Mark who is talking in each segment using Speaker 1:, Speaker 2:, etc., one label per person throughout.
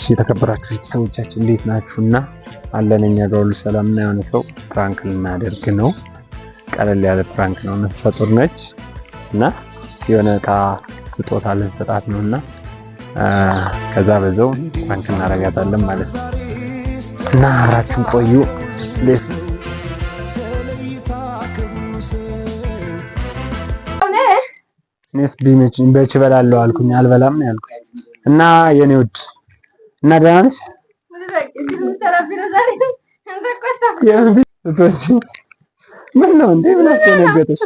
Speaker 1: የተከበራችሁ ቤተሰቦቻችን እንዴት ናችሁ? እና አለን እኛ ጋር ሁሉ ሰላም። እና የሆነ ሰው prank ልናደርግ ነው። ቀለል ያለ prank ነው። ነፍሰ ጡር ነች እና የሆነ እቃ ስጦታ ልንሰጣት ነው እና ከዛ በዛው prank እናደርጋታለን ማለት ነው። እና አብራችሁን ቆዩ። እኔስ ቢመችኝ በች እበላለሁ አልኩኝ፣ አልበላም ነው ያልኩኝ። እና የኔ ውድ እና ደህና ነሽ? ምን ነው እንዴ? ምን አስደነገጠሽ?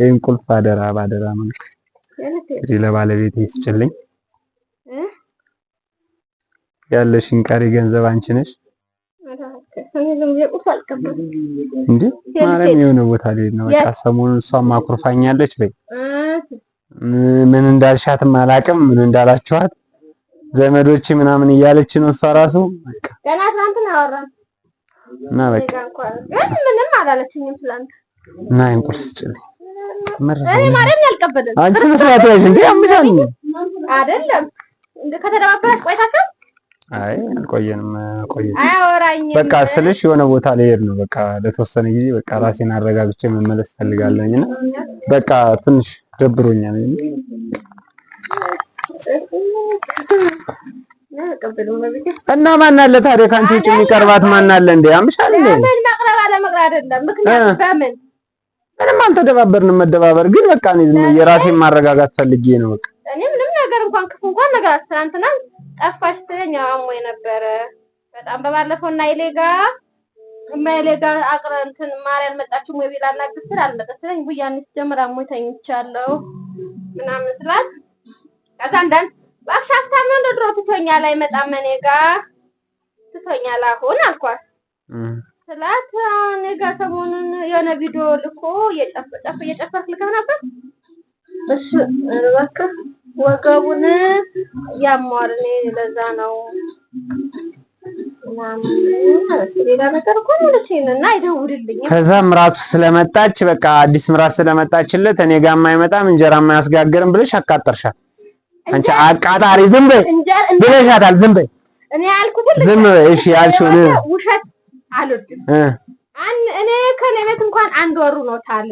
Speaker 1: ይሄን ቁልፍ አደራ ባደራ መልክ እንግዲህ ለባለቤቴ ይስጭልኝ። ያለሽን ቀሪ ገንዘብ አንቺ ነሽ እንዴ? ማርያም የሆነ ቦታ ልሄድ ነው። በቃ ሰሞኑን እሷም አኩርፋኛለች። በይ ምን እንዳልሻትም አላውቅም፣ ምን እንዳላችኋት ዘመዶች ምናምን እያለች ነው እሷ ራሱ
Speaker 2: ገና ትናንትና አወራን
Speaker 1: እና በቃ
Speaker 2: ግን ምንም አላለችኝም ትናንት።
Speaker 1: እና ይሄን ቁርስ ስጭልኝ።
Speaker 2: እኔ ማርያም ያልቀበልን
Speaker 1: አንቺ መስራት ያሽ እንዴ አምሻል
Speaker 2: አይደለም እንደ ከተደባበራችሁ ቆይታችሁ።
Speaker 1: አይ አልቆየንም፣ ቆየን
Speaker 2: አያወራኝም።
Speaker 1: በቃ ስልሽ የሆነ ቦታ ልሄድ ነው። በቃ ለተወሰነ ጊዜ በቃ ራሴን አረጋግቼ መመለስ ፈልጋለሁኝ እና በቃ ትንሽ ደብሮኛል። እና ማን አለ ታዲያ ከአንቺ ውጭ የሚቀርባት ማን አለ እንዴ? ያምሻል እንዴ?
Speaker 2: ምን መቅረብ አለመቅረብ አይደለም። ምክንያት በምን
Speaker 1: ምንም አልተደባበርንም። መደባበር ግን በቃ እኔ ዝም የራሴን ማረጋጋት ፈልጌ ነው። በቃ
Speaker 2: እኔ ምንም ነገር እንኳን ክፉ እንኳን ነገር ትናንትና ጠፋሽ ስትለኝ አሞኝ ነበረ በጣም በባለፈው እና ይሌጋ እማይሌ ጋ አቅረ እንትን ማርያም አልመጣችም ወይ ቢላ አናግር ስል አልመጣች ስለኝ ጉያንሽ ጀምራ አሞኝ ተኝቻለሁ ምናምን ስላት ከዛ አንዳንድ እባክሽ ሀብታም ነው እንደ ድሮ ትቶኛል አይመጣም እኔ ጋ ትቶኛል አሁን አልኳት ስላት እኔ ጋ ሰሞኑን የሆነ ቪዲዮ ልኮ እየጨፈ እየጨፈርክ ልከህ ነበር እሱ እባክህ ወገቡን ያሟል እኔ ለዛ ነው ሌላ ነገር እኮ እና አይደውልልኝም።
Speaker 1: ከዛ ምራቱ ስለመጣች በቃ አዲስ ምራት ስለመጣችለት እኔ ጋር የማይመጣም እንጀራ የማያስጋግርም ብለሽ አቃጠርሻት። አንቺ አቃጣሪ ዝም በይ ብለሻታል። ዝም በይ
Speaker 2: እኔ ያልኩት
Speaker 1: ዝም በይ እሺ። ያልሽውን
Speaker 2: ውሸት አልወድም። እኔ ከኔ ቤት እንኳን አንድ ወሩ ኖታል።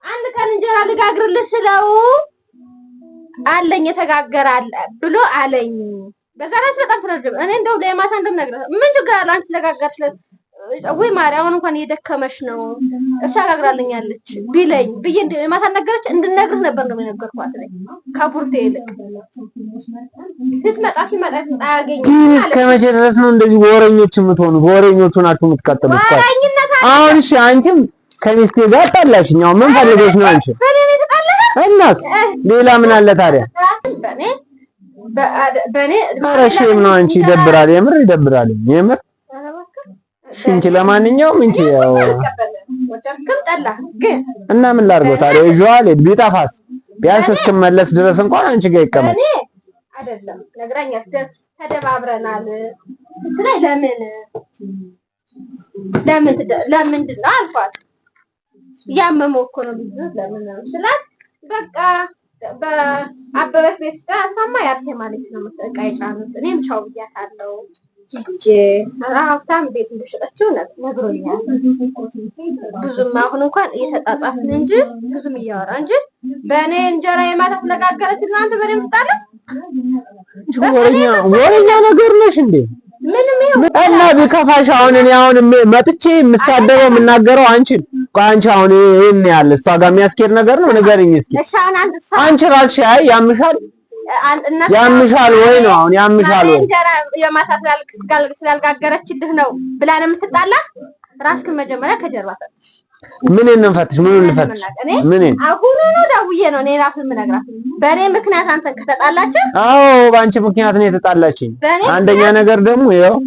Speaker 2: አንድ ቀን እንጀራ ልጋግርልህ ስለው አለኝ የተጋገረ አለ ብሎ አለኝ። በዛ ላይ በጣም ትረጅም። እኔ እንደው ለማታ እንደምነግርህ ምን ችግር አለ አንቺ ለጋገርሽለት ወይ ማርያም፣ አሁን እንኳን እየደከመሽ ነው እሷ ጋግራልኛለች ቢለኝ ብዬ ማታ ነገረች እንድነግርህ ነበር ነው የነገርኳት። ነኝ ከቡርቴ ይልቅ ስትመጣ ሲመጣ አያገኝም።
Speaker 1: እስከ መቼ ድረስ ነው እንደዚህ ወሬኞች የምትሆኑት? ወሬኞቹ ናችሁ የምትቀጥሉት። አሁን እሺ፣ አንቺም ከሚስቴ ጋር ጣላሽኝ። አሁን ምን ፈልገሽ ነው አንቺ? እናስ ሌላ ምን አለ ታዲያ? ኧረ shame ነው አንቺ። ይደብራል፣ የምር ይደብራል፣ የምር እንኪ። ለማንኛውም እንኪ ያው እና ምን ላድርገው ታዲያ? ይዤው አልሄድ ቢጠፋስ? ቢያንስ እስክመለስ ድረስ እንኳን አንቺ ጋር ይቀመጥ።
Speaker 2: አይደለም ነግራኛል፣ ተደባብረናል ስትለኝ ለምን ለምን ለምንድን ነው አልኳት። ያመመው እኮ ነው ልጁ ለምን ነው ስላት በቃ በአበበች ቤት ጋር እሷማ የአርሴማ ልጅ ነው ዕቃ የጫኑት። እኔም ቻው ብያታለሁ። ሂጅ ሀብታም ቤት እንደሸጠችው ነግሮኛል። ብዙም አሁን እንኳን እየተጣጣፍን እንጂ ብዙም እያወራ እንጂ በእኔ እንጀራ የማታ ስለጋገረች እናንተ በደንብ ትጣለህ።
Speaker 1: ወሬኛ ነገር ነሽ እንዴ?
Speaker 2: ምንም ይኸው
Speaker 1: እና ቢከፋሽ አሁን እኔ አሁን መጥቼ የምሳደበው የምናገረው አንቺን። ቆይ አንቺ አሁን ይሄን ያህል እሷ ጋር የሚያስኬድ ነገር ነው ንገሪኝ እስኪ።
Speaker 2: እሺ አሁን አንድ ሰው
Speaker 1: አንቺ ራስሽ አይ ያምሻል ያምሻል ወይ ነው አሁን ያምሻል ወይ?
Speaker 2: እንጀራ የማታ ስላልጋገረችልህ ነው ብላ ነው የምትጣላ። ራስክን መጀመሪያ ከጀርባ ፈትሽ።
Speaker 1: ምን እንፈትሽ? ምን እንፈትሽ? ምን
Speaker 2: አሁን ነው ደውዬ ነው እኔ ራሱ የምነግራት። በእኔ ምክንያት አንተን ከተጣላችሁ፣
Speaker 1: አዎ በአንቺ ምክንያት ነው የተጣላችኝ። አንደኛ ነገር ደግሞ ይኸው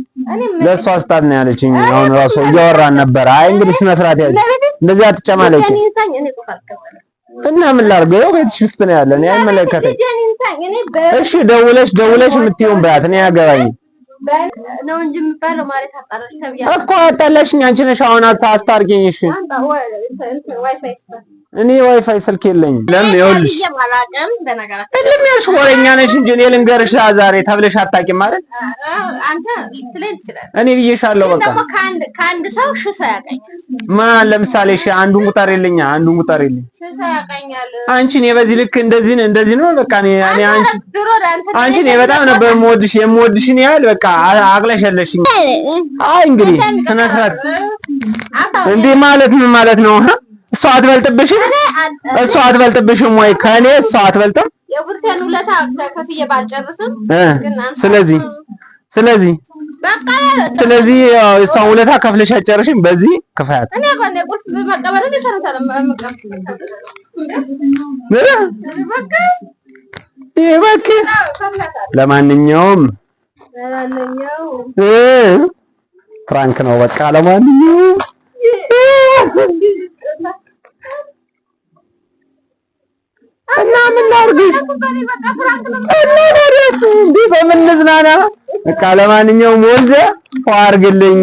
Speaker 1: ለእሷ ስጣት ነው ያለችኝ። አሁን ራሱ እያወራን ነበር። አይ እንግዲህ ስነ ስርዓት ያዝ፣ እንደዚህ አትጨማለቂ እና ምን ላድርገው? ይኸው ቤትሽ ውስጥ ነው ያለ፣ እኔ አይመለከተኝ። እሺ ደውለሽ ደውለሽ የምትይውን በያት፣ እኔ አያገባኝም
Speaker 2: ነው እንጂ የሚባለው ማለት አጣላሽ ተብያለሁ
Speaker 1: እኮ አጣላሽኝ። አንቺ ነሽ አሁን አታስታርቂኝ። እሺ እኔ ዋይፋይ ስልክ የለኝም። ለምን ይኸውልሽ፣
Speaker 2: አላውቅም። በነገራችን
Speaker 1: እልም ያልሽ ወሬኛ ነሽ እንጂ እኔ ልንገርሽ ዛሬ ተብለሽ አታውቂም ማለት
Speaker 2: አንተ ልትለኝ ትችላለህ።
Speaker 1: እኔ ብዬሻለሁ።
Speaker 2: ግን
Speaker 1: በቃ
Speaker 2: ደግሞ ከአንድ ሰው ሺህ ሰው ያውቀኛል።
Speaker 1: ማን ለምሳሌ እሺ፣ አንዱን ቁጠሪልኝ፣ አንዱን ቁጠሪልኝ።
Speaker 2: ሺህ ሰው ያውቀኛል።
Speaker 1: አንቺ እኔ በዚህ ልክ እንደዚህ እንደዚህ ነው በቃ እኔ እኔ አንቺ
Speaker 2: ድሮ አንተ
Speaker 1: አንቺ እኔ በጣም ነበር የምወድሽ የምወድሽን ያህል በቃ አቅለሸለሽኝ። አይ እንግዲህ ስነ ስርዓት እንዴ ማለት ምን ማለት ነው? እሷ አትበልጥብሽም? እሷ አትበልጥብሽም ወይ ከእኔ እሷ አትበልጥም?
Speaker 2: የቡርቴን ውለታ ከፍዬ ባልጨርስም ግን አንተ
Speaker 1: ስለዚህ ስለዚህ
Speaker 2: በቃ
Speaker 1: ስለዚህ ያው እሷን ውለታ ከፍለሽ አትጨርሽም። በዚህ ክፋያት
Speaker 2: እኔ እኮ እንደ ቁልፍ መቀበል ይሻላል። በቃ
Speaker 1: ይበክ ለማንኛውም prank ነው በቃ። ለማንኛውም እና ምን ላድርግሽ እና እንዴ በምን እንዝናና? በቃ ለማንኛውም ወልደ አድርግልኝ፣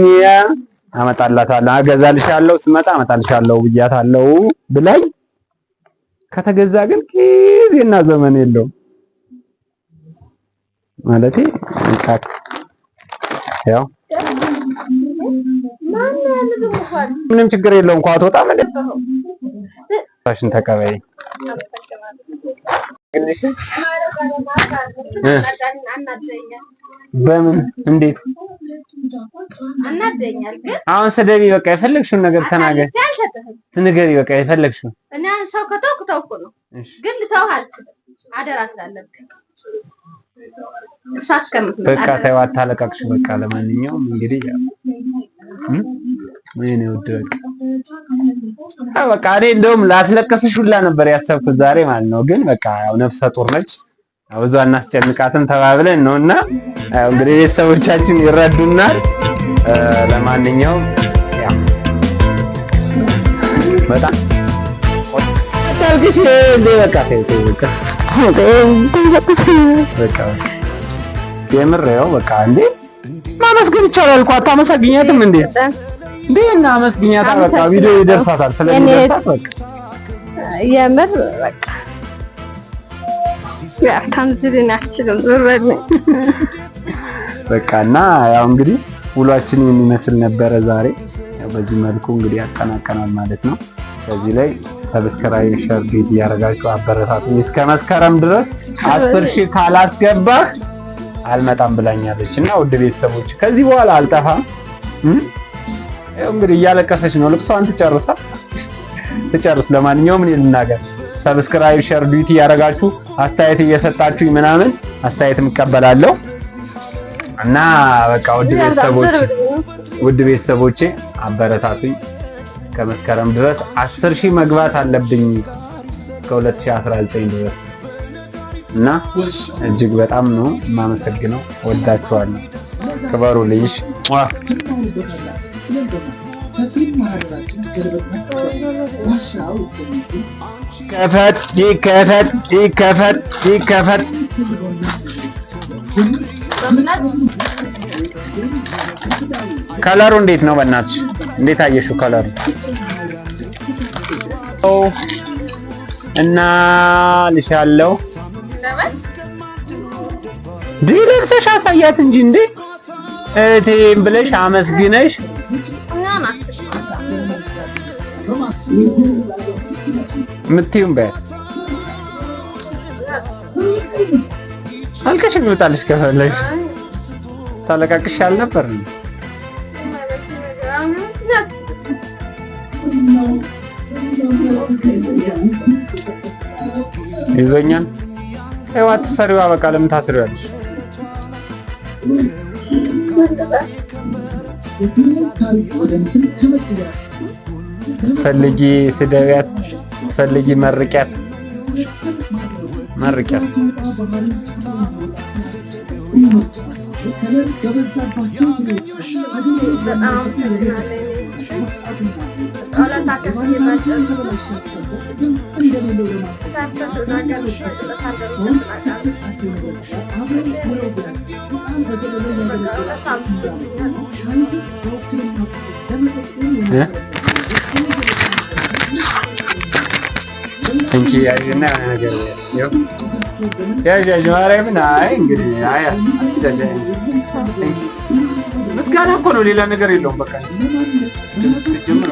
Speaker 1: አመጣላታለሁ፣ አገዛልሻለሁ፣ ስመጣ አመጣልሻለሁ ብያታለሁ ብላኝ ከተገዛ ግን ጊዜና ዘመን የለውም ማለቴ ያው ምንም ችግር የለውም። እንኳን አትወጣም እንዴ ፋሽን ተቀበይ። በምን እንዴት አሁን ስደቢ፣ በቃ የፈለግሽውን ነገር ተናገር፣ ትንገሪ፣ በቃ የፈለግሽውን።
Speaker 2: እኔ አሁን ሰው ከተውኩ ተውኩ ነው፣ ግን ልተውህ አልችልም። አደራ ስላለብኝ እሷ እስከምትመጣ
Speaker 1: በቃ ተይው፣ አታለቃቅሽ። በቃ ለማንኛውም እንግዲህ ወይኔ ውድ በቃ በቃ እኔ እንደውም ላስለቅስሽ ሁላ ነበር ያሰብኩት ዛሬ ማለት ነው። ግን በቃ ያው ነፍሰ ጡር ነች፣ ብዙ አናስጨንቃትም ተባብለን ነውና ያው እንግዲህ ቤተሰቦቻችን ይረዱናል። ለማንኛውም ያው በጣም አታልቅሽ እንዴ! በቃ ተይው ተይው፣ በቃ በቃ የምር ያው በቃ እንዴ ማመስገን ይቻላል እኮ አታመሰግኛትም እንዴ? እንዴ እና አመስግኛታ። በቃ ቪዲዮ ይደርሳታል፣ ስለሚደርሳት በቃ
Speaker 2: የምር በቃ አችልም ዞር በልኝ
Speaker 1: በቃ። እና ያው እንግዲህ ውሏችን የሚመስል ነበረ ዛሬ። ያው በዚህ መልኩ እንግዲህ ያጠናቀናል ማለት ነው። በዚህ ላይ subscribe፣ share፣ ቤት እያደረጋችሁ አበረታቱኝ። እስከ መስከረም ድረስ 10,000 ካላስገባህ አልመጣም ብላኛለች። እና ውድ ቤተሰቦች ከዚህ በኋላ አልጠፋም። ያው እንግዲህ እያለቀሰች ነው። ልቅሷን ትጨርሳ ትጨርስ። ለማንኛውም እኔ ልናገር፣ subscribe፣ share፣ duet እያደረጋችሁ አስተያየት እየሰጣችሁኝ ምናምን አስተያየትም እቀበላለሁ። እና በቃ ውድ ቤተሰቦች ውድ ቤተሰቦቼ አበረታቱኝ። እስከ መስከረም ድረስ 10,000 መግባት አለብኝ እስከ 2019 ድረስ እና እጅግ በጣም ነው የማመሰግነው። ወዳችኋለሁ። ክበሩልኝ። ይከፈት ይከፈት ይከፈት ይከፈት። color ኡ እንዴት ነው? በእናትሽ እንዴት አየሽው color ኡ? እና ልሻለው ዲ ለብሰሽ አሳያት እንጂ እንዴ እህቴን ብለሽ አመስግነሽ የምትይውን በያት። አልቀሽ የሚወጣልሽ ከፈለግሽ ታለቃቅሽ አልነበር ይዞኛል። ይኸው አትሰሪዋ በቃ ለምን ታስሪዋለሽ? ፈልጊ ስደቢያት፣ ፈልጊ መርቂያት፣ መርቂያት። እንኪ ያዥና የሆነ ነገር ይኸው ያዥ ያዥ ማርያምን። አይ እንግዲህ አይ አትጃጃይ እንኪ። ምስጋና እኮ ነው፣ ሌላ ነገር የለውም። በቃ ሲጀምር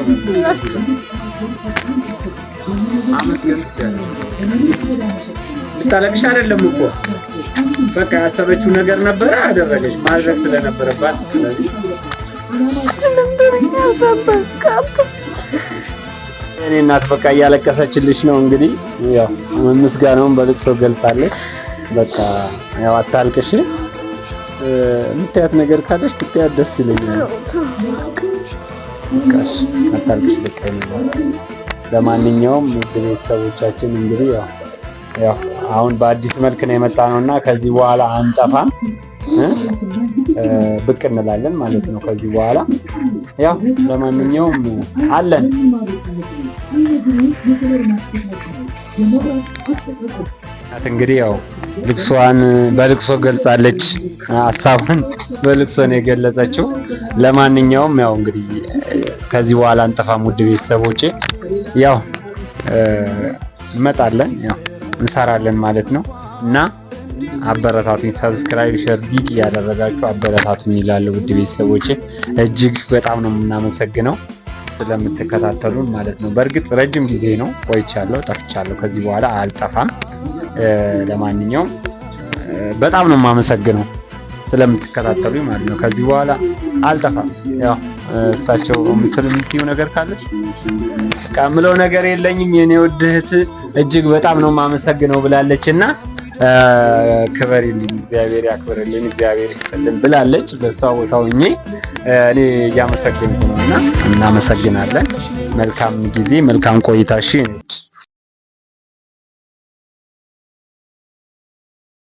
Speaker 1: ማመስገን ትችላለሽ። ልታለቅሽ አይደለም እኮ፣ በቃ ያሰበችው ነገር ነበረ፣ አደረገች፣ ማድረግ ስለነበረባት። ስለዚህ እኔ እናት በቃ እያለቀሰችልሽ ነው። እንግዲህ ያው ምስጋናውን በልቅሶ ገልጻለች። በቃ ያው አታልቅሽ። የምታያት ነገር ካለሽ ብታያት ደስ ይለኛል። በቃ እሺ፣ አታልቅሽ። በቃ ለማንኛውም ውድ ቤተሰቦቻችን እንግዲህ ያው አሁን በአዲስ መልክ ነው የመጣ ነው እና ከዚህ በኋላ አንጠፋም፣ ብቅ እንላለን ማለት ነው። ከዚህ በኋላ ያው ለማንኛውም አለን። እንግዲህ ያው ልቅሷን በልቅሶ ገልጻለች። ሀሳቧን በልቅሶ ነው የገለጸችው። ለማንኛውም ያው እንግዲህ ከዚህ በኋላ አንጠፋም ውድ ቤተሰቦቼ፣ ያው እንመጣለን፣ ያው እንሰራለን ማለት ነው እና አበረታቱኝ። Subscribe፣ share፣ ቢቅ እያደረጋችሁ አበረታቱኝ ይላል ውድ ቤተሰቦቼ። እጅግ በጣም ነው የምናመሰግነው ስለምትከታተሉን ማለት ነው። በእርግጥ ረጅም ጊዜ ነው ቆይቻለሁ፣ ጠፍቻለሁ። ከዚህ በኋላ አልጠፋም። ለማንኛውም በጣም ነው የማመሰግነው ስለምትከታተሉኝ ማለት ነው። ከዚህ በኋላ አልጠፋም። ያው እሳቸው የምትይው ነገር ካለች በቃ የምለው ነገር የለኝም። የኔ ውድ እህት እጅግ በጣም ነው የማመሰግነው ብላለች እና ክበሪልኝ፣ እግዚአብሔር ያክብርልኝ፣ እግዚአብሔር ይስጥልን ብላለች። በሷ ቦታ ሆኜ እኔ እያመሰገንኩ ነው እና እናመሰግናለን። መልካም ጊዜ፣ መልካም ቆይታ። እሺ።